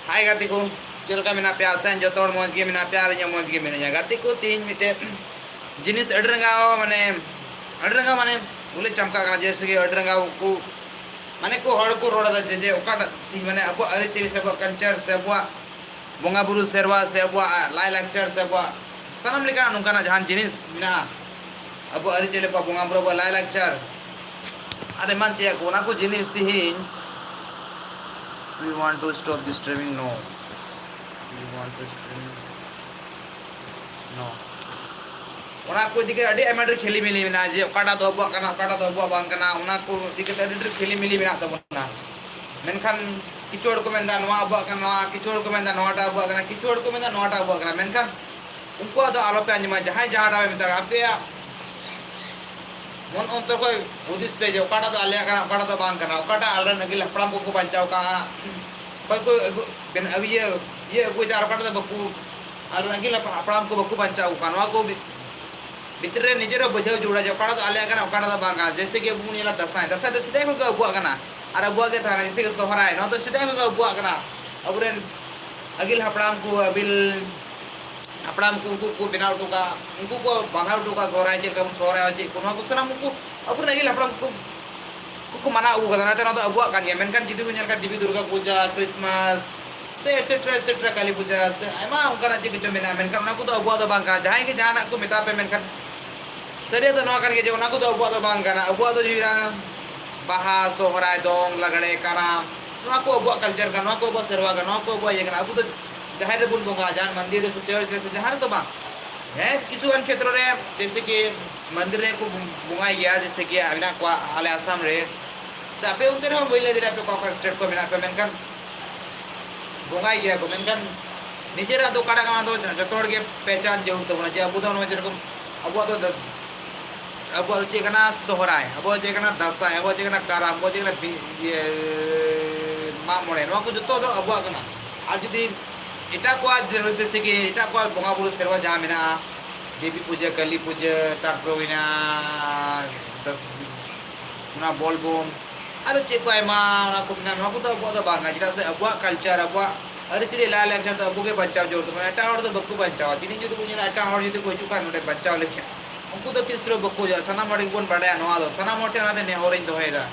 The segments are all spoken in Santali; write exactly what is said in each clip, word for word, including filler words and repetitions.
ᱦᱟᱭ ᱜᱟᱛᱮ ᱠᱚ, ᱪᱮᱫ ᱞᱮᱠᱟ ᱢᱮᱱᱟᱜ ᱯᱮᱭᱟ? ᱟᱥᱟᱧ ᱡᱚᱛᱚ ᱦᱚᱲ ᱢᱚᱡᱽ ᱜᱮ ᱢᱮᱱᱟᱜ ᱯᱮᱭᱟ ᱟᱨ ᱤᱧ ᱦᱚᱸ ᱢᱚᱡᱽ ᱜᱮ ᱢᱤᱱᱟᱹᱧᱟ᱾ ᱜᱟᱛᱮ ᱠᱚ, ᱛᱮᱦᱮᱧ ᱢᱤᱫᱴᱮᱡ ᱡᱤᱱᱤᱥ ᱟᱹᱰᱤ ᱨᱟᱸᱜᱟᱣ, ᱢᱟᱱᱮ, ᱟᱹᱰᱤ ᱨᱟᱸᱜᱟᱣ, ᱢᱟᱱᱮ, ᱵᱚᱞᱮ ᱪᱟᱢᱠᱟᱜ ᱠᱟᱱᱟ, ᱡᱮᱭᱥᱮ ᱠᱤ ᱟᱹᱰᱤ ᱨᱟᱸᱜᱟᱣ ᱠᱚ, ᱢᱟᱱᱮ, ᱠᱚ ᱦᱚᱲ ᱠᱚ ᱨᱚᱲ ᱮᱫᱟ ᱡᱮ, ᱡᱮ ᱚᱠᱟᱴᱟᱜ ᱛᱮᱦᱮᱧ, ᱢᱟᱱᱮ, ᱟᱵᱚᱣᱟᱜ ᱟᱹᱨᱤᱪᱟᱹᱞᱤ ᱥᱮ ᱟᱵᱚᱣᱟᱜ culture ᱥᱮ ᱟᱵᱚᱣᱟᱜ ᱵᱚᱸᱜᱟ ᱵᱩᱨᱩ ᱥᱮᱨᱣᱟ ᱥᱮ ᱟᱵᱚᱣᱟᱜ ᱞᱟᱭᱼᱞᱟᱠᱪᱟᱨ ᱥᱮ ᱟᱵᱚᱣᱟᱜ ᱥᱟᱱᱟᱢ ᱞᱮᱠᱟᱱᱟᱜ ᱱᱚᱝᱠᱟᱱᱟᱜ ᱡᱟᱦᱟᱱ ᱡᱤᱱᱤᱥ ᱢᱮᱱᱟᱜᱼᱟ, ᱟᱵᱚᱣᱟᱜ ᱟᱹᱨᱤᱪᱟᱹᱞᱤ, ᱟᱵᱚᱣᱟᱜ ᱵᱚᱸᱜᱟ ᱵᱩᱨᱩ, ᱟᱵᱚᱣᱟᱜ ᱞᱟᱭᱼᱞᱟᱠᱪᱟᱨ ᱟᱨ ᱮᱢᱟᱱ ᱛᱮᱭᱟᱜ ᱠᱚ, ᱚᱱᱟ ᱠᱚ ᱡᱤᱱᱤᱥ ᱛᱮᱦᱮᱧ, we want to stop this streaming, no, we want to stream, no. ᱚᱱᱟ ᱠᱚ ᱤᱫᱤ ᱠᱟᱛᱮ ᱟᱹᱰᱤ ᱟᱭᱢᱟ ᱰᱷᱮᱨ ᱠᱷᱮᱞᱤ ᱢᱤᱞᱤ ᱢᱮᱱᱟᱜᱼᱟ, ᱡᱮ ᱚᱠᱟᱴᱟᱜ ᱫᱚ ᱟᱵᱚᱣᱟᱜ ᱠᱟᱱᱟ, ᱚᱠᱟᱴᱟᱜ ᱫᱚ ᱟᱵᱚᱣᱟᱜ ᱵᱟᱝ ᱠᱟᱱᱟ, ᱚᱱᱟ ᱠᱚ ᱤᱫᱤ ᱠᱟᱛᱮ ᱟᱹᱰᱤ ᱰᱷᱮᱨ ᱠᱷᱮᱞᱤ ᱢᱤᱞᱤ ᱢᱮᱱᱟᱜ ᱛᱟᱵᱚᱱᱟ᱾ ᱢᱮᱱᱠᱷᱟᱱ ᱠᱤᱪᱷᱩ ᱦᱚᱲ ᱠᱚ ᱢᱮᱱᱫᱟ ᱱᱚᱣᱟ ᱟᱵᱚᱣᱟᱜ ᱠᱟᱱᱟ, ᱱᱚᱣᱟ, ᱠᱤᱪᱷᱩ ᱦᱚᱲ ᱠᱚ ᱢᱮᱱᱫᱟ ᱱᱚᱣᱟᱴᱟᱜ ᱟᱵᱚᱣᱟᱜ ᱠᱟᱱᱟ, ᱠᱤᱪᱷᱩ ᱦᱚᱲ ᱠᱚ ᱢᱮᱱᱫᱟ ᱱᱚᱣᱟᱴᱟᱜ ᱟᱵᱚᱣᱟᱜ ᱠᱟᱱᱟ᱾ ᱢᱮᱱᱠᱷᱟᱱ ᱩᱱᱠᱩᱣᱟᱜ ᱫᱚ ᱟᱞᱚᱯᱮ ᱟᱸᱡᱚᱢᱟ, ᱡᱟᱦᱟᱸᱭ ᱡᱟᱦᱟᱸᱴᱟᱜ ᱯᱮ ᱢᱮᱛᱟᱜᱼᱟ, ᱟᱯᱮᱭᱟᱜ ᱢᱚᱱ ᱚᱱᱛᱚᱨ ᱠᱷᱚᱱ ᱦᱩᱫᱤᱥ ᱯᱮ ᱡᱮ ᱚᱠᱟᱴᱟᱜ ᱫᱚ ᱟᱞᱮᱭᱟᱜ ᱠᱟᱱᱟ, ᱚᱠᱟᱴᱟᱜ ᱫᱚ ᱵᱟᱝ ᱠᱟᱱᱟ, ᱚᱠᱟᱴᱟᱜ ᱟᱞᱮᱨᱮᱱ ᱟᱹᱜᱤᱞ ᱦᱟᱯᱲᱟᱢ ᱠᱚᱠᱚ ᱵᱟᱧᱪᱟᱣ ᱠᱟᱜᱼᱟ, ᱚᱠᱚᱭ ᱠᱚ ᱟᱹᱜᱩ, ᱵᱮᱱ-, ᱤᱭᱟᱹ, ᱤᱭᱟᱹ ᱟᱹᱜᱩᱭᱮᱫᱟ, ᱟᱨ ᱚᱠᱟᱴᱟᱜ ᱫᱚ ᱵᱟᱠᱚ, ᱟᱞᱮᱨᱮᱱ ᱟᱹᱜᱤᱞ ᱦᱟᱯᱲᱟᱢ ᱠᱚ ᱵᱟᱠᱚ ᱵᱟᱧᱪᱟᱣ ᱠᱟᱜᱼᱟ, ᱱᱚᱣᱟ ᱠᱚ ᱵᱷᱤ-, ᱵᱷᱤᱛᱨᱤ ᱨᱮ ᱱᱤᱡᱮᱨ ᱦᱚᱸ ᱵᱩᱡᱷᱟᱹᱣ ᱡᱟᱹᱨᱩᱲᱟ ᱡᱮ ᱚᱠᱟᱴᱟᱜ ᱫᱚ ᱟᱞᱮᱭᱟᱜ ᱠᱟᱱᱟ, ᱚᱠᱟᱴᱟᱜ ᱫᱚ ᱵᱟᱝ ᱠᱟᱱᱟ᱾ ᱡᱮᱭᱥᱮ ᱠᱤ ᱟᱵᱚ ᱵᱚᱱ ᱧᱮᱞᱟ ᱫᱟᱸᱥᱟᱭ, ᱫᱟᱸᱥᱟᱭ ᱫᱚ ᱥᱮᱫᱟᱭ ᱠᱷᱚᱱ ᱜᱮ ᱟᱵᱚᱣᱟᱜ ᱠᱟᱱᱟ ᱟᱨ ᱟᱵᱚᱣᱟᱜ ᱜᱮ ᱛᱟᱦᱮᱱᱟ᱾ ᱡᱮᱭᱥᱮ ᱠᱤ ᱥᱚᱦᱨᱟᱭ, ᱱᱚᱣᱟ ᱫᱚ ᱥᱮᱫᱟᱭ ᱠᱷᱚᱱ ᱜᱮ ᱟᱵᱚᱣᱟᱜ ᱠᱟᱱᱟ᱾ ᱟᱵᱚᱨᱮᱱ ᱟᱹᱜᱤᱞ ᱦᱟᱯᱲᱟᱢ ᱠᱚ, ᱟᱹᱜᱤᱞ ᱦᱟᱯᱲᱟᱢ ᱠᱚ ᱩᱱᱠᱩ ᱠᱚ ᱵᱮᱱᱟᱣ ᱦᱚᱴᱚ ᱠᱟᱜ, ᱩᱱᱠᱩ ᱠᱚ ᱵᱟᱸᱫᱷᱟᱣ ᱦᱚᱴᱚ ᱠᱟᱜ ᱥᱚᱦᱨᱟᱭ ᱪᱮᱫ ᱞᱮᱠᱟ ᱵᱚᱱ ᱥᱚᱦᱨᱟᱭᱚᱜᱼᱟ, ᱪᱮᱫ ᱠᱚ, ᱱᱚᱣᱟ ᱠᱚ ᱥᱟᱱᱟᱢ ᱩᱱᱠᱩ ᱟᱵᱚᱨᱮᱱ ᱟᱹᱜᱤᱞ ᱦᱟᱯᱲᱟᱢ ᱠᱚ, ᱠᱚ ᱢᱟᱱᱟᱣ ᱟᱹᱜᱩ ᱠᱟᱫᱟ᱾ ᱚᱱᱟᱛᱮ ᱱᱚᱣᱟ ᱫᱚ ᱟᱵᱚᱣᱟᱜ ᱠᱟᱱ ᱜᱮᱭᱟ᱾ ᱢᱮᱱᱠᱷᱟᱱ ᱡᱩᱫᱤ ᱵᱚᱱ ᱧᱮᱞ ᱠᱷᱟᱱ ᱫᱮᱵᱤ ᱫᱩᱨᱜᱟ ᱯᱩᱡᱟ, ᱠᱨᱤᱥᱢᱟᱥ ᱥᱮ ᱮᱴᱥᱮᱴᱨᱟ ᱮᱴᱥᱮᱴᱨᱟ, ᱠᱟᱞᱤ ᱯᱩᱡᱟ ᱥᱮ ᱟᱭᱢᱟ ᱚᱱᱠᱟᱱᱟᱜ ᱪᱮᱫ ᱠᱚᱪᱚ ᱢᱮᱱᱟᱜᱼᱟ, ᱢᱮᱱᱠᱷᱟᱱ ᱚᱱᱟ ᱠᱚᱫᱚ ᱟᱵᱚᱣᱟᱜ ᱫᱚ ᱵᱟᱝ ᱠᱟᱱᱟ᱾ ᱡᱟᱦᱟᱸᱭ ᱜᱮ ᱡᱟᱦᱟᱱᱟᱜ ᱠᱚ ᱢᱮᱛᱟ ᱯᱮ, ᱢᱮᱱᱠᱷᱟᱱ ᱥᱟᱹᱨᱤᱭᱟᱜ ᱫᱚ ᱱᱚᱣᱟ ᱠᱟᱱ ᱜᱮᱭᱟ ᱡᱮ ᱚᱱᱟ ᱠᱚᱫᱚ ᱟᱵᱚᱣᱟᱜ ᱫᱚ ᱵᱟᱝ ᱠᱟᱱᱟ᱾ ᱟᱵᱚᱣᱟᱜ ᱫᱚ ᱦᱩᱭᱩᱜᱼᱟ ᱵᱟᱦᱟ, ᱥᱚᱦᱨᱟᱭ, ᱫᱚᱝ, ᱞᱟᱜᱽᱲᱮ, ᱠᱟᱨᱟᱢ, ᱱᱚᱣᱟ ᱠᱚ ᱟᱵᱚᱣᱟᱜ culture ᱠᱟᱱᱟ, ᱱᱚᱣᱟ ᱠᱚ ᱟᱵᱚᱣᱟᱜ ᱥᱮᱨᱣᱟ ᱠᱟᱱᱟ, ᱱᱚᱣᱟ ᱠᱚ ᱟᱵᱚᱣᱟᱜ ᱤᱭᱟᱹ ᱠᱟᱱᱟ᱾ ᱟᱵᱚ ᱫᱚ ᱡᱟᱦᱮᱨ ᱨᱮᱵᱚᱱ ᱵᱚᱸᱜᱟᱜᱼᱟ, ᱡᱟᱦᱟᱸ ᱢᱚᱱᱫᱤᱨ ᱨᱮ ᱥᱮ ᱪᱟᱨᱪ ᱨᱮ ᱥᱮ ᱡᱟᱦᱟᱸ ᱨᱮᱫᱚ ᱵᱟᱝ, ᱦᱮᱸ, ᱠᱤᱪᱷᱩ ᱜᱟᱱ ᱠᱷᱮᱛᱨᱚ ᱨᱮ ᱡᱮᱭᱥᱮ ᱠᱤ ᱢᱚᱱᱫᱤᱨ ᱨᱮᱠᱚ ᱵᱚᱸᱜᱟᱭ ᱜᱮᱭᱟ, ᱡᱮᱭᱥᱮ ᱠᱤ ᱢᱮᱱᱟᱜ ᱠᱚᱣᱟ ᱟᱞᱮ ᱟᱥᱟᱢ ᱨᱮ, ᱥᱮ ᱟᱯᱮ ᱚᱱᱛᱮ ᱨᱮᱦᱚᱸ ᱵᱟᱹᱧ ᱞᱟᱹᱭ ᱫᱟᱲᱮᱭᱟᱜᱼᱟ ᱟᱯᱮ ᱚᱠᱟ ᱚᱠᱟ state ᱠᱚ ᱢᱮᱱᱟᱜ ᱯᱮ, ᱢᱮᱱᱠᱷᱟᱱ ᱵᱚᱸᱜᱟᱭ ᱜᱮᱭᱟ ᱠᱚ, ᱢᱮᱱᱠᱷᱟᱱ ᱱᱤᱡᱮᱨᱟᱜ ᱫᱚ ᱚᱠᱟᱴᱟᱜ ᱠᱟᱱᱟ, ᱫᱚ ᱡᱚᱛᱚ ᱦᱚᱲ ᱜᱮ ᱯᱮᱦᱪᱟᱱ ᱡᱟᱹᱨᱩᱲ ᱛᱟᱵᱚᱱᱟ, ᱡᱮ ᱟᱵᱚ ᱫᱚ ᱱᱚᱣᱟ ᱡᱮᱨᱚᱠᱚᱢ ᱟᱵᱚᱣᱟᱜ ᱫᱚ, ᱟᱵᱚᱣᱟᱜ ᱫᱚ ᱪᱮᱫ ᱠᱟᱱᱟ? ᱥᱚᱦᱨᱟᱭ᱾ ᱟᱵᱚᱣᱟᱜ ᱪᱮᱫ ᱠᱟᱱᱟ? ᱫᱟᱸᱥᱟᱭ᱾ ᱟᱵᱚᱣᱟᱜ ᱪᱮᱫ ᱠᱟᱱᱟ? ᱠᱟᱨᱟᱢ᱾ ᱟᱵᱚᱣᱟᱜ ᱪᱮᱫ ᱠᱟᱱᱟ? ᱵᱤ-, ᱤᱭᱟᱹ, ᱢᱟᱜ ᱢᱚᱬᱮ᱾ ᱱᱚᱣᱟ ᱠᱚ ᱡᱚᱛᱚ ᱫᱚ ᱟᱵᱚᱣᱟᱜ ᱠᱟᱱᱟ᱾ ᱟᱨ ᱡᱩᱫᱤ ᱮᱴᱟᱜ ᱠᱚᱣᱟᱜ ᱡᱮ, ᱡᱮᱭᱥᱮ ᱠᱤ ᱮᱴᱟᱜ ᱠᱚᱣᱟᱜ ᱵᱚᱸᱜᱟ ᱵᱩᱨᱩ ᱥᱮᱨᱣᱟ ᱡᱟᱦᱟᱸ ᱢᱮᱱᱟᱜᱼᱟ, ᱫᱮᱵᱤ ᱯᱩᱡᱟᱹ, ᱠᱟᱹᱞᱤ ᱯᱩᱡᱟᱹ, ᱛᱟᱨᱯᱚᱨᱮ ᱦᱩᱭᱱᱟ ᱫᱟᱥ-, ᱚᱱᱟ ᱵᱚᱞᱵᱚᱢ, ᱟᱨᱚ ᱪᱮᱫ ᱠᱚ ᱟᱭᱢᱟ ᱚᱱᱟ ᱠᱚ ᱢᱮᱱᱟᱜᱼᱟ, ᱱᱚᱣᱟ ᱠᱚᱫᱚ ᱟᱵᱚᱣᱟᱜ ᱫᱚ ᱵᱟᱝ ᱠᱟᱱᱟ᱾ ᱪᱮᱫᱟᱜ ᱥᱮ ᱟᱵᱚᱣᱟᱜ culture, ᱟᱵᱚᱣᱟᱜ ᱟᱹᱨᱤᱪᱟᱹᱞᱤ ᱞᱟᱭᱼᱞᱟᱠᱪᱟᱨ ᱫᱚ ᱟᱵᱚ ᱜᱮ ᱵᱟᱧᱪᱟᱣ ᱡᱟᱹᱨᱩᱲ ᱛᱟᱵᱚᱱᱟ, ᱮᱴᱟᱜ ᱦᱚᱲ ᱫᱚ ᱵᱟᱠᱚ ᱵᱟᱧᱪᱟᱣᱟ᱾ ᱛᱮᱦᱮᱧ ᱡᱩᱫᱤ ᱵᱚᱱ ᱧᱮᱞᱟ, ᱮᱴᱟᱜ ᱦᱚᱲ ᱡᱩᱫᱤ ᱠᱚ ᱦᱤᱡᱩᱜ ᱠᱷᱟᱱ ᱱᱚᱰᱮ ᱵᱟᱧᱪᱟᱣ ᱞᱟᱹᱜᱤᱫ, ᱩᱱᱠᱩ ᱫᱚ ᱛᱤᱥ ᱨᱮᱦᱚᱸ ᱵᱟᱠᱚ ᱦᱤᱡᱩᱜᱼᱟ᱾ ᱥᱟᱱᱟᱢ ᱦᱚᱲ ᱜᱮᱵᱚᱱ ᱵᱟᱰᱟᱭᱟ ᱱᱚᱣᱟ ᱫᱚ, ᱥᱟᱱᱟᱢ ᱦᱚᱲ ᱴᱷᱮᱱ ᱚᱱᱟᱛᱮ ᱱᱮᱦᱚᱨᱤᱧ ᱫᱚᱦᱚᱭᱮᱫᱟ᱾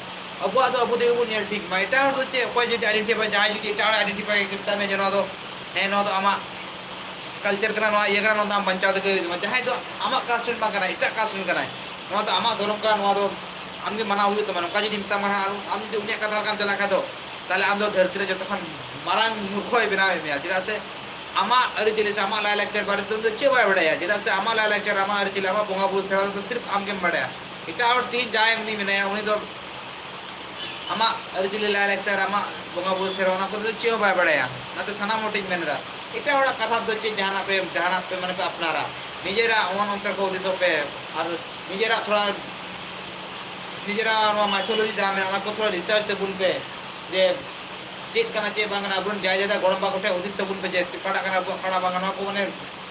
ᱟᱵᱚᱣᱟᱜ ᱫᱚ ᱟᱵᱚ ᱛᱮᱜᱮ ᱵᱚᱱ ᱧᱮᱞ ᱴᱷᱤᱠ ᱢᱟ᱾ ᱮᱴᱟᱜ ᱦᱚᱲ ᱫᱚ ᱪᱮᱫ, ᱚᱠᱚᱭ ᱡᱩᱫᱤ identify, ᱡᱟᱦᱟᱸᱭ ᱡᱩᱫᱤ ᱮᱴᱟᱜ ᱦᱚᱲ identify ᱢᱮᱛᱟᱭ ᱢᱮ ᱡᱮ ᱱᱚᱣᱟ ᱫᱚ, ᱦᱮᱸ, ᱱᱚᱣᱟ ᱫᱚ ᱟᱢᱟᱜ culture ᱠᱟᱱᱟ, ᱱᱚᱣᱟ ᱤᱭᱟᱹ ᱠᱟᱱᱟ, ᱱᱚᱣᱟ ᱫᱚ ᱟᱢ ᱵᱟᱧᱪᱟᱣ ᱛᱮᱜᱮ ᱦᱩᱭᱩᱜ ᱛᱟᱢᱟ᱾ ᱡᱟᱦᱟᱸᱭ ᱫᱚ ᱟᱢᱟᱜ caste ᱨᱮᱱ ᱵᱟᱝ ᱠᱟᱱᱟᱭ, ᱮᱴᱟᱜ caste ᱨᱮᱱ ᱠᱟᱱᱟᱭ, ᱱᱚᱣᱟ ᱫᱚ ᱟᱢᱟᱜ ᱫᱷᱚᱨᱚᱢ ᱠᱟᱱᱟ, ᱱᱚᱣᱟ ᱫᱚ ᱟᱢ ᱜᱮ ᱢᱟᱱᱟᱣ ᱦᱩᱭᱩᱜ ᱛᱟᱢᱟ, ᱱᱚᱝᱠᱟ ᱡᱩᱫᱤ ᱢᱮᱛᱟᱢ ᱠᱟᱱᱟ, ᱟᱨ ᱟᱢ ᱡᱩᱫᱤ ᱩᱱᱤᱭᱟᱜ ᱠᱟᱛᱷᱟ ᱞᱮᱠᱟᱢ ᱪᱟᱞᱟᱜ ᱠᱷᱟᱱ ᱫᱚ, ᱛᱟᱦᱞᱮ ᱟᱢ ᱫᱚ ᱫᱷᱟᱹᱨᱛᱤ ᱨᱮ ᱡᱚᱛᱚ ᱠᱷᱚᱱ ᱢᱟᱨᱟᱝ ᱢᱩᱨᱠᱷᱚᱭ ᱵᱮᱱᱟᱣᱮᱫ ᱢᱮᱭᱟ᱾ ᱪᱮᱫᱟᱜ ᱥᱮ ᱟᱢᱟᱜ ᱟᱹᱨᱤᱪᱟᱹᱞᱤ ᱥᱮ ᱟᱢᱟᱜ ᱞᱟᱭᱼᱞᱟᱠᱪᱟᱨ ᱵᱟᱨᱮ ᱛᱮ ᱩᱱᱤ ᱫᱚ ᱪᱮᱫ ᱵᱟᱭ ᱵᱟᱲᱟᱭᱟ? ᱪᱮᱫᱟᱜ ᱥᱮ ᱟᱢᱟᱜ ᱞᱟᱭᱼᱞᱟᱠᱪᱟᱨ, ᱟᱢᱟᱜ ᱟᱹᱨᱤᱪᱟᱹᱞᱤ, ᱟᱢᱟᱜ ᱵᱚᱸᱜᱟ ᱵᱩᱨᱩ ᱥᱮᱨᱣᱟ ᱫᱚ ᱥᱤᱨᱯ ᱟᱢ ᱜᱮᱢ ᱵᱟᱲᱟᱭᱟ᱾ ᱮᱴᱟᱜ ᱦᱚᱲ ᱛᱮᱦᱤᱧ ᱡᱟᱦᱟᱸᱭ ᱩᱱᱤ ᱢᱮᱱᱟᱭᱟ, ᱩᱱᱤ ᱫᱚ ᱟᱢᱟᱜ ᱟᱹᱨᱤᱪᱟᱹᱞᱤ, ᱞᱟᱭᱼᱞᱟᱠᱪᱟᱨ, ᱟᱢᱟᱜ ᱵᱚᱸᱜᱟ ᱵᱩᱨᱩ ᱥᱮᱨᱣᱟ, ᱚᱱᱟ ᱠᱚᱨᱮ ᱫᱚ ᱪᱮᱫ ᱦᱚᱸ ᱵᱟᱭ ᱵᱟᱲᱟᱭᱟ᱾ ᱚᱱᱟᱛᱮ ᱥᱟᱱᱟᱢ ᱦᱚᱲ ᱴᱷᱮᱱ ᱤᱧ ᱢᱮᱱ ᱮᱫᱟ, ᱮᱴᱟᱜ ᱦᱚᱲᱟᱜ ᱠᱟᱛᱷᱟ ᱫᱚ ᱪᱮᱫ ᱡᱟᱦᱟᱱᱟᱜ ᱯᱮ, ᱡᱟᱦᱟᱱᱟᱜ ᱯᱮ ᱢᱟᱱᱮ ᱯᱮ ᱟᱯᱱᱟᱨᱟ, ᱱᱤᱡᱮᱨᱟᱜ ᱢᱚᱱ ᱚᱱᱛᱚᱨ ᱠᱚ ᱦᱩᱫᱤᱥᱚᱜ ᱯᱮ᱾ ᱟᱨ ᱱᱤᱡᱮᱨᱟᱜ ᱛᱷᱚᱲᱟ, ᱱᱤᱡᱮᱨᱟᱜ ᱱᱚᱣᱟ mythology ᱡᱟᱦᱟᱸ ᱢᱮᱱᱟᱜᱼᱟ, ᱚᱱᱟ ᱠᱚ ᱛᱷᱚᱲᱟ research ᱛᱟᱵᱚᱱ ᱯᱮ, ᱡᱮ ᱪᱮᱫ ᱠᱟᱱᱟ ᱪᱮᱫ ᱵᱟᱝ ᱠᱟᱱᱟ᱾ ᱟᱵᱚᱨᱮᱱ ᱡᱟᱭ ᱫᱟᱫᱟ ᱜᱚᱲᱚᱢ ᱵᱟ ᱠᱚᱴᱷᱮᱱ ᱦᱩᱫᱤᱥ ᱛᱟᱵᱚᱱ ᱯᱮ ᱡᱮ ᱚᱠᱟᱴᱟᱜ ᱠᱟᱱᱟ ᱟᱵᱚᱣᱟᱜ, ᱚᱠᱟᱴᱟᱜ ᱵᱟᱝ ᱠᱟᱱᱟ, ᱱᱚᱣᱟ ᱠᱚ ᱢᱟᱱᱮ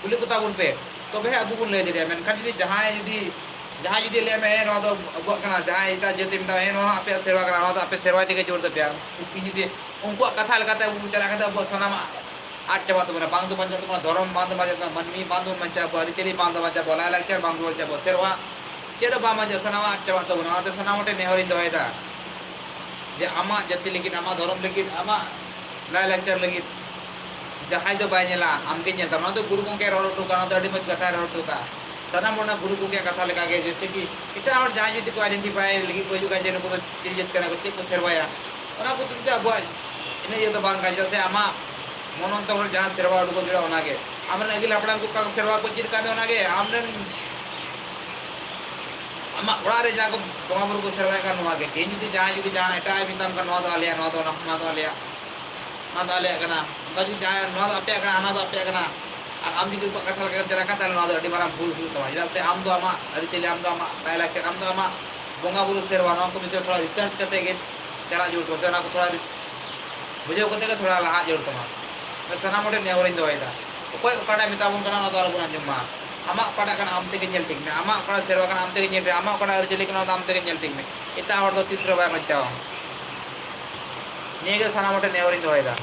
ᱠᱩᱞᱤ ᱠᱚ ᱛᱟᱵᱚᱱ ᱯᱮ, ᱛᱚᱵᱮ ᱦᱟᱸᱜ ᱟᱵᱚ ᱵᱚᱱ ᱞᱟᱹᱭ ᱫᱟᱲᱮᱭᱟᱜᱼᱟ᱾ ᱢᱮᱱᱠᱷᱟᱱ ᱡᱩᱫᱤ ᱡᱟᱦᱟᱸᱭ ᱡᱩᱫᱤ, ᱡᱟᱦᱟᱸᱭ ᱡᱩᱫᱤ ᱞᱟᱹᱭᱟ, "ᱦᱮᱸ, ᱱᱚᱣᱟ ᱫᱚ ᱟᱵᱚᱣᱟᱜ ᱠᱟᱱᱟ", ᱡᱟᱦᱟᱸᱭ ᱮᱴᱟᱜ ᱡᱟᱹᱛᱤ ᱢᱮᱛᱟᱢᱟ, "ᱦᱮᱸ, ᱱᱚᱣᱟ ᱦᱚᱸ ᱟᱯᱮᱭᱟᱜ ᱥᱮᱨᱣᱟ ᱠᱟᱱᱟ, ᱱᱚᱣᱟ ᱫᱚ ᱟᱯᱮ ᱥᱮᱨᱣᱟ ᱛᱮᱜᱮ ᱡᱳᱲ ᱛᱟᱯᱮᱭᱟ", ᱩᱱᱠᱤᱱ ᱡᱩᱫᱤ ᱩᱱᱠᱩᱣᱟᱜ ᱠᱟᱛᱷᱟ ᱞᱮᱠᱟᱛᱮ ᱟᱵᱚ ᱵᱚᱱ ᱪᱟᱞᱟᱜ ᱠᱷᱟᱱ ᱫᱚ ᱟᱵᱚᱣᱟᱜ ᱥᱟᱱᱟᱢᱟᱜ ᱟᱫ ᱪᱟᱵᱟᱜ ᱛᱟᱵᱚᱱᱟ᱾ ᱵᱟᱝ ᱫᱚ ᱵᱟᱧᱪᱟᱜ ᱛᱟᱵᱚᱱᱟ ᱫᱷᱚᱨᱚᱢ, ᱵᱟᱝ ᱫᱚ ᱵᱟᱧᱪᱟᱜ ᱛᱟᱵᱚᱱᱟ ᱢᱟᱹᱱᱢᱤ, ᱵᱟᱝ ᱫᱚ ᱵᱟᱧᱪᱟᱜ ᱟᱵᱚᱣᱟᱜ ᱟᱹᱨᱤᱪᱟᱹᱞᱤ, ᱵᱟᱝ ᱫᱚ ᱵᱟᱧᱪᱟᱜ ᱟᱵᱚᱣᱟᱜ ᱞᱟᱭᱼᱞᱟᱠᱪᱟᱨ, ᱵᱟᱝ ᱫᱚ ᱵᱟᱧᱪᱟᱜ ᱟᱵᱚᱣᱟᱜ ᱥᱮᱨᱣᱟ, ᱪᱮᱫ ᱦᱚᱸ ᱵᱟᱝ ᱵᱟᱧᱪᱟᱜᱼᱟ, ᱥᱟᱱᱟᱢᱟᱜ ᱟᱫ ᱪᱟᱵᱟᱜ ᱛᱟᱵᱚᱱᱟ᱾ ᱚᱱᱟᱛᱮ ᱥᱟᱱᱟᱢ ᱦᱚᱲ ᱴᱷᱮᱱ ᱱᱮᱦᱚᱨᱤᱧ ᱫᱚᱦᱚᱭᱮᱫᱟ ᱡᱮ ᱟᱢᱟᱜ ᱡᱟᱹᱛᱤ ᱞᱟᱹᱜᱤᱫ, ᱟᱢᱟᱜ ᱫᱷᱚᱨᱚᱢ ᱞᱟᱹᱜᱤᱫ, ᱟᱢᱟᱜ ᱞᱟᱭᱼᱞᱟᱠᱪᱟᱨ ᱞᱟᱹᱜᱤᱫ ᱡᱟᱦᱟᱸᱭ ᱫᱚ ᱵᱟᱭ ᱧᱮᱞᱟ, ᱟᱢᱜᱮ ᱧᱮᱞ ᱛᱟᱢ᱾ ᱱᱚᱣᱟ ᱫᱚ ᱜᱩᱨᱩ ᱜᱚᱢᱠᱮ ᱨᱚᱲ ᱦᱚᱴᱚ ᱠᱟᱜᱼᱟ, ᱱᱚᱣᱟ ᱫᱚ ᱟᱹᱰᱤ ᱢᱚᱡᱽ ᱠᱟᱛᱷᱟᱭ ᱨᱚᱲ ᱦᱚᱴᱚ ᱠᱟᱜᱼᱟ᱾ ᱥᱟᱱᱟᱢ ᱦᱚᱲ ᱚᱱᱟ ᱜᱩᱨᱩ ᱜᱚᱢᱠᱮᱭᱟᱜ ᱠᱟᱛᱷᱟ ᱞᱮᱠᱟᱜᱮ, ᱡᱮᱭᱥᱮ ᱠᱤ ᱮᱴᱟᱜ ᱦᱚᱲ ᱡᱟᱦᱟᱸᱭ ᱡᱩᱫᱤ ᱠᱚ identify ᱞᱟᱹᱜᱤᱫ ᱠᱚ ᱦᱤᱡᱩᱜ ᱠᱷᱟᱱ ᱡᱮ ᱱᱩᱠᱩ ᱫᱚ ᱪᱤᱞᱤ ᱡᱟᱹᱛ ᱠᱟᱱᱟ ᱠᱚ, ᱪᱮᱫ ᱠᱚ ᱥᱮᱨᱣᱟᱭᱟ, ᱚᱱᱟ ᱠᱚ ᱛᱮᱫᱚ ᱟᱵᱚᱣᱟᱜ ᱤᱱᱟᱹ ᱤᱭᱟᱹ ᱫᱚ ᱵᱟᱝ ᱠᱟᱱᱟ᱾ ᱪᱮᱫᱟᱜ ᱥᱮ ᱟᱢᱟᱜ ᱢᱚᱱ ᱚᱱᱛᱚᱨ ᱠᱷᱚᱱ ᱡᱟᱦᱟᱸ ᱥᱮᱨᱣᱟ ᱩᱰᱩᱠᱚᱜ ᱡᱟᱹᱨᱩᱲᱟ ᱚᱱᱟᱜᱮ, ᱟᱢᱨᱮᱱ ᱟᱹᱜᱤᱞ ᱦᱟᱯᱲᱟᱢ ᱠᱚ ᱚᱠᱟ ᱠᱚ ᱥᱮᱨᱣᱟ ᱠᱚ ᱪᱮᱫ ᱠᱟᱜ ᱢᱮ ᱚᱱᱟᱜᱮ, ᱟᱢᱨᱮᱱ ᱟᱢᱟᱜ ᱚᱲᱟᱜ ᱨᱮ ᱡᱟᱦᱟᱸ ᱠᱚ ᱵᱚᱸᱜᱟ ᱵᱩᱨᱩ ᱠᱚ ᱥᱮᱨᱣᱟᱭᱮᱫ ᱠᱟᱱ ᱱᱚᱣᱟ ᱜᱮ᱾ ᱛᱮᱦᱮᱧ ᱡᱩᱫᱤ ᱡᱟᱦᱟᱸᱭ ᱡᱩᱫᱤ ᱡᱟᱦᱟᱸ ᱮᱴᱟᱜ ᱮ ᱢᱮᱛᱟᱢ ᱠᱟᱱ, "ᱱᱚᱣᱟ ᱫᱚ ᱟᱞᱮᱭᱟᱜ, ᱱᱚᱣᱟ ᱫᱚ ᱚᱱᱟ, ᱚᱱᱟ ᱫᱚ ᱟᱞᱮᱭᱟᱜ, ᱚᱱᱟ ᱫᱚ ᱟᱞᱮᱭᱟᱜ ᱠᱟᱱᱟ", ᱚᱱᱠᱟ ᱡᱩᱫᱤ ᱡᱟᱦᱟᱸᱭ, "ᱱᱚᱣᱟ ᱫᱚ ᱟᱯᱮᱭᱟᱜ ᱠᱟᱱᱟ, ᱦᱟᱱᱟ ᱫᱚ ᱟᱯᱮᱭᱟᱜ ᱠᱟᱱᱟ", ᱟᱨ ᱟᱢ ᱡᱩᱫᱤ ᱩᱱᱠᱩᱣᱟᱜ ᱠᱟᱛᱷᱟ ᱞᱮᱠᱟ ᱜᱮᱢ ᱪᱟᱞᱟᱜ ᱠᱷᱟᱱ, ᱛᱟᱦᱚᱞᱮ ᱱᱚᱣᱟ ᱫᱚ ᱟᱹᱰᱤ ᱢᱟᱨᱟᱝ ᱵᱷᱩᱞ ᱦᱩᱭᱩᱜ ᱛᱟᱢᱟ᱾ ᱪᱮᱫᱟᱜ ᱥᱮ ᱟᱢ ᱫᱚ ᱟᱢᱟᱜ ᱟᱹᱨᱤᱪᱟᱹᱞᱤ, ᱟᱢ ᱫᱚ ᱟᱢᱟᱜ ᱞᱟᱭᱼᱞᱟᱠᱪᱟᱨ, ᱟᱢ ᱫᱚ ᱟᱢᱟᱜ ᱵᱚᱸᱜᱟ ᱵᱩᱨᱩ ᱥᱮᱨᱣᱟ, ᱱᱚᱣᱟ ᱠᱚ ᱵᱤᱥᱚᱭ ᱛᱷᱚᱲᱟ research ᱠᱟᱛᱮ ᱜᱮ ᱪᱟᱞᱟᱜ ᱡᱟᱹᱨᱩᱲ ᱛᱟᱢᱟ, ᱥᱮ ᱚᱱᱟ ᱠᱚ ᱛᱷᱚᱲᱟ ᱨᱤᱥ-, ᱵᱩᱡᱷᱟᱹᱣ ᱠᱟᱛᱮ ᱜᱮ ᱛᱷᱚᱲᱟ ᱞᱟᱦᱟᱜ ᱡᱟᱹᱨᱩᱲ ᱛᱟᱢᱟ᱾ ᱥᱟᱱᱟᱢ ᱦᱚᱲ ᱴᱷᱮᱱ ᱱᱮᱦᱚᱨᱤᱧ ᱫᱚᱦᱚᱭᱮᱫᱟ, ᱚᱠᱚᱭ ᱚᱠᱟᱴᱟᱜ ᱢᱮᱛᱟ ᱵᱚᱱ ᱠᱟᱱᱟ, ᱚᱱᱟ ᱫᱚ ᱟᱞᱚᱵᱚᱱ ᱟᱸᱡᱚᱢ ᱢᱟ᱾ ᱟᱢᱟᱜ ᱚᱠᱟᱴᱟᱜ ᱠᱟᱱᱟ, ᱟᱢ ᱛᱮᱜᱮ ᱧᱮᱞ ᱴᱷᱤᱠ ᱢᱮ᱾ ᱟᱢᱟᱜ ᱚᱠᱟᱴᱟᱜ ᱥᱮᱨᱣᱟ ᱠᱟᱱᱟ, ᱟᱢ ᱛᱮᱜᱮ ᱧᱮᱞ ᱴᱷᱤᱠ ᱢᱮ᱾ ᱟᱢᱟᱜ ᱚᱠᱟᱴᱟᱜ ᱟᱹᱨᱤᱪᱟᱹᱞᱤ ᱠᱟᱱᱟ, ᱚᱱᱟ ᱫᱚ ᱟᱢ ᱛᱮᱜᱮ ᱧᱮᱞ ᱴᱷᱤᱠ ᱢᱮ᱾ ᱮᱴᱟᱜ ᱦᱚᱲ ᱫᱚ ᱛᱤᱥ ᱨᱮᱦᱚᱸ ᱵᱟᱭ ᱵᱟᱧᱪᱟᱣᱟ᱾ ᱱᱤᱭᱟᱹ ᱜᱮ ᱥᱟᱱᱟᱢ ᱦᱚᱲ ᱴᱷᱮᱱ ᱱᱮᱦᱚᱨᱤᱧ ᱫᱚᱦᱚᱭᱮᱫᱟ᱾